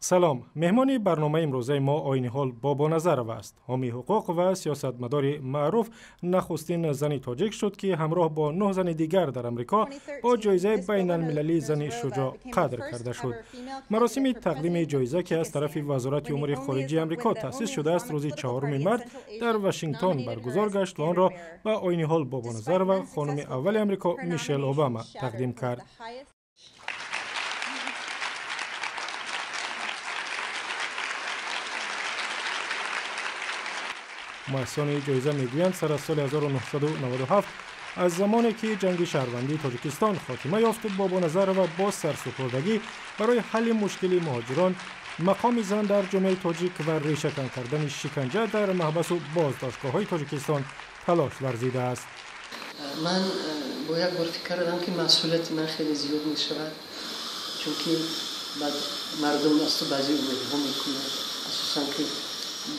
Салом. Меҳмони барномаи имрӯзаи мо Оиниҳол Бобоназарова аст. Ҳомии ҳуқуқ ва сиёсатмадори маъруф нахустин зани тоҷик шуд, ки ҳамроҳ бо 9 зани дигар дар Амрико бо ҷоизаи байналмилалии зани шуҷоъ қадр карда шуд. Маросими тақдими ҷоиза, ки аз тарафи Вазорати умури хориҷии Амрико таъсис шудааст, рӯзи 4 март дар Вашингтон баргузор гашт ва онро ба Оиниҳол Бобоназарова хонуми аввали Амрико Мишел Обама тақдим кард. Муассисони ҷоиза мегӯянд, сар аз соли 1997, аз замоне ки ҷанги шаҳрвандии Тоҷикистон хотима ёфт, Бобоназарова бо сарсупурдагӣ барои ҳалли мушкили муҳоҷирон, мақоми зан дар ҷомеаи тоҷик ва решакан кардани шиканҷа дар маҳбасу боздоштгоҳҳои Тоҷикистон талош варзидааст. Ман бо як бор фикр кардам, ки масъулияти ман хеле зиёд мешавад, чунки мардум аз ту баъзе умедҳо мекунад, асосан ки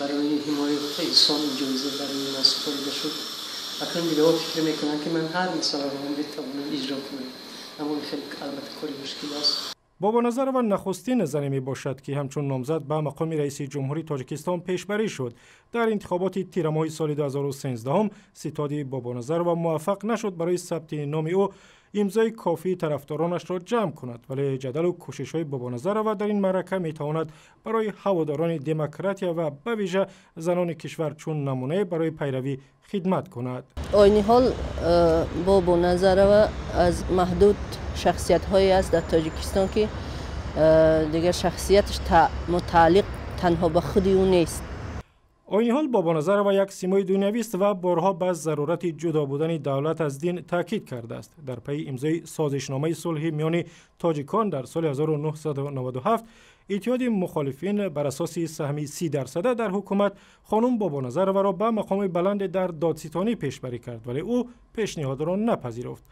барои ҳимояи ҳуқуқи инсон ҷоиза барои ман супорида шуд. Акнун дигарҳо фикр мекунанд, ки ман ҳар масъаларо метавонам иҷро кунам, аммо ин хеле албатта кори мушкил аст. Бобоназарова нахустин зане мебошад, ки ҳамчун номзад ба мақоми раиси ҷумҳурии Тоҷикистон пешбарӣ шуд. Дар интихоботи тирамоҳи соли 2013 ситоди Бобоназарова муваффақ нашуд барои сабти номи ӯ имзои кофии тарафдоронашро ҷамъ кунад, вале ҷадалу кӯшишҳои Бобоназарова дар ин маърака метавонад барои ҳаводорони демократия ва ба вижа занони кишвар чун намунае барои пайравӣ хидмат кунад. Оиниҳол Бобоназарова аз маҳдуд шахсиятҳое аст дар Тоҷикистон, ки дигар шахсияташ мутааллиқ танҳо ба худи ӯ нест. Оиниҳол Бобоназарова як симои дунявист ва борҳо ба зарурати ҷудо будани давлат аз дин таъкид кардааст. Дар пайи имзои созишномаи сулҳи миёни тоҷикон дар соли 1997, иттиҳоди мухолифин бар асоси саҳми 30% дар ҳукумат хонум Бобоназароваро ба мақоми баланде дар додситонӣ пешбарӣ кард, вале ӯ пешниҳодро напазируфт.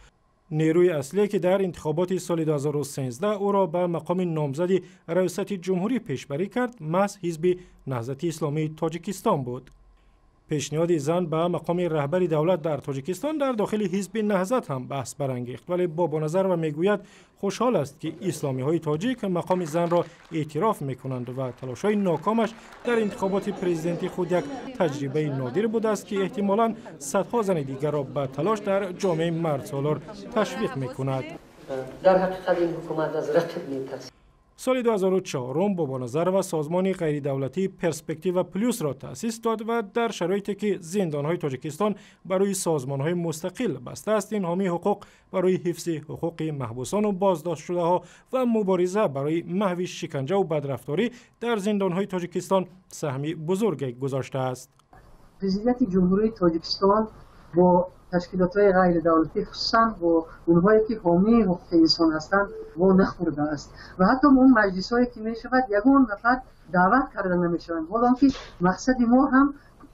Нерӯи аслие, ки дар интихоботи соли 2013 ӯро ба мақоми номзади раёсати ҷумҳурӣ пешбарӣ кард, маҳз ҳизби Наҳзати исломии Тоҷикистон буд. Пешниҳоди зан ба мақоми раҳбари давлат дар Тоҷикистон дар дохили ҳизби Наҳзат ҳам баҳс барангехт, вале Бобоназарова мегӯяд, хушҳол аст, ки исломиҳои тоҷик мақоми занро эътироф мекунанд ва талошҳои нокомаш дар интихоботи президентӣ худ як таҷрибаи нодир будааст, ки эҳтимолан садҳо зани дигарро ба талош дар ҷомеаи мардсолор ташвиқ мекунад. Дар ҳақиқат ин ҳукумат аз рақиб метарсад. Соли 2004 Бобоназарова созмони ғайридавлатии Перспектива Плюсро таъсис дод ва дар шароите ки зиндонҳои Тоҷикистон барои созмонҳои мустақил баста аст, ин ҳомии ҳуқуқ барои ҳифзи ҳуқуқи маҳбусону боздоштшудаҳо ва мубориза барои маҳви шиканҷаву бадрафторӣ дар зиндонҳои Тоҷикистон саҳми бузурге гузоштааст. Президенти Ҷумҳурии Тоҷикистон бо ташкилотҳои ғайридавлатӣ, хусусан бо онҳое ки ҳомии ҳуқуқи инсон ҳастанд, во нахӯрдааст ва ҳатто он маҷлисҳое ки мешавад, ягон нафар даъват карда намешаванд, ҳоло ки мақсади мо ҳам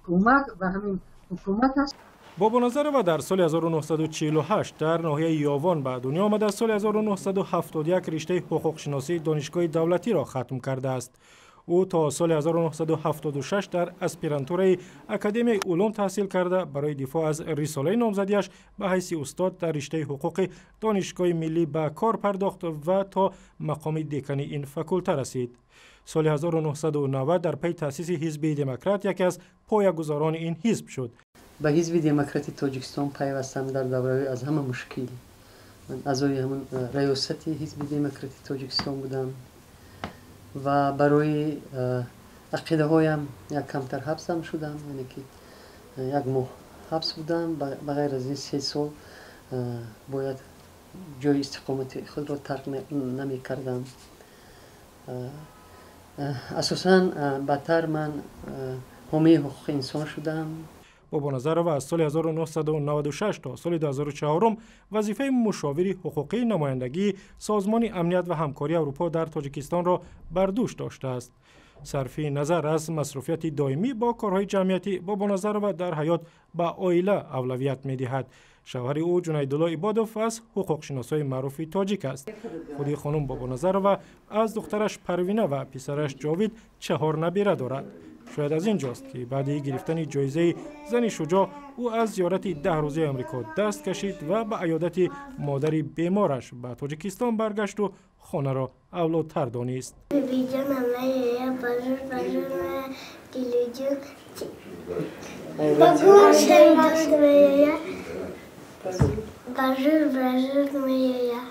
кӯмак ба ҳамин ҳукумат аст. Бобоназарова дар соли 1948 дар ноҳияи Ёвон ба дунё омада, соли 1971 риштаи ҳуқуқшиносии Донишгоҳи давлатиро хатм кардааст. Ӯ то соли 1976 дар аспирантураи Академияи улум таҳсил карда, барои дифоъ аз рисолаи номзадиаш ба ҳайси устод дар риштаи ҳуқуқи Донишгоҳи миллӣ ба кор пардохт ва то мақоми декани ин факулта расид. Соли 1990 дар пайи таъсиси ҳизби Демократ яке аз поягузорони ин ҳизб шуд. Ба ҳизби Демократи Тоҷикистон пайвастам дар давраи аз ҳама мушкил. Ман аъзои ҳамон раёсати ҳизби Демократи Тоҷикистон будам ва барои ақидаҳоям як камтар ҳабсам шудам, яъне ки як моҳ ҳабс будам. Ба ғайр аз ин 3 сол бояд ҷои истиқомати худро тарк намекардам. Асосан баъдтар ман ҳомии ҳуқуқи инсон шудам. Бобоназарова аз соли 1996 то соли 2004 вазифаи мушовири ҳуқуқии намояндагии Созмони амният ва ҳамкории Аврупо дар Тоҷикистонро бар дӯш доштааст. Сарфи назар аз масруфияти доимӣ бо корҳои ҷамъиятӣ, Бобоназарова дар ҳаёт ба оила авлавият медиҳад. Шавҳари ӯ Ҷунайдулло Ибодов аз ҳуқуқшиносҳои маъруфи тоҷик аст. Худи хонум Бобоназарова аз духтараш Парвина ва писараш Ҷовид 4 набира дорад. Шояд аз ин ҷост, ки баъди гирифтани ҷоизаи зани шуҷоъ ӯ аз зиёрати 10 рӯзаи Амрико даст кашид ва ба аёдати модари бемораш ба Тоҷикистон баргашту хонаро авлотар донист. Бибиҷонам меоя, бажур бажур меоя, дилуҷон ба гӯшам меоя, бажур бажур меоя.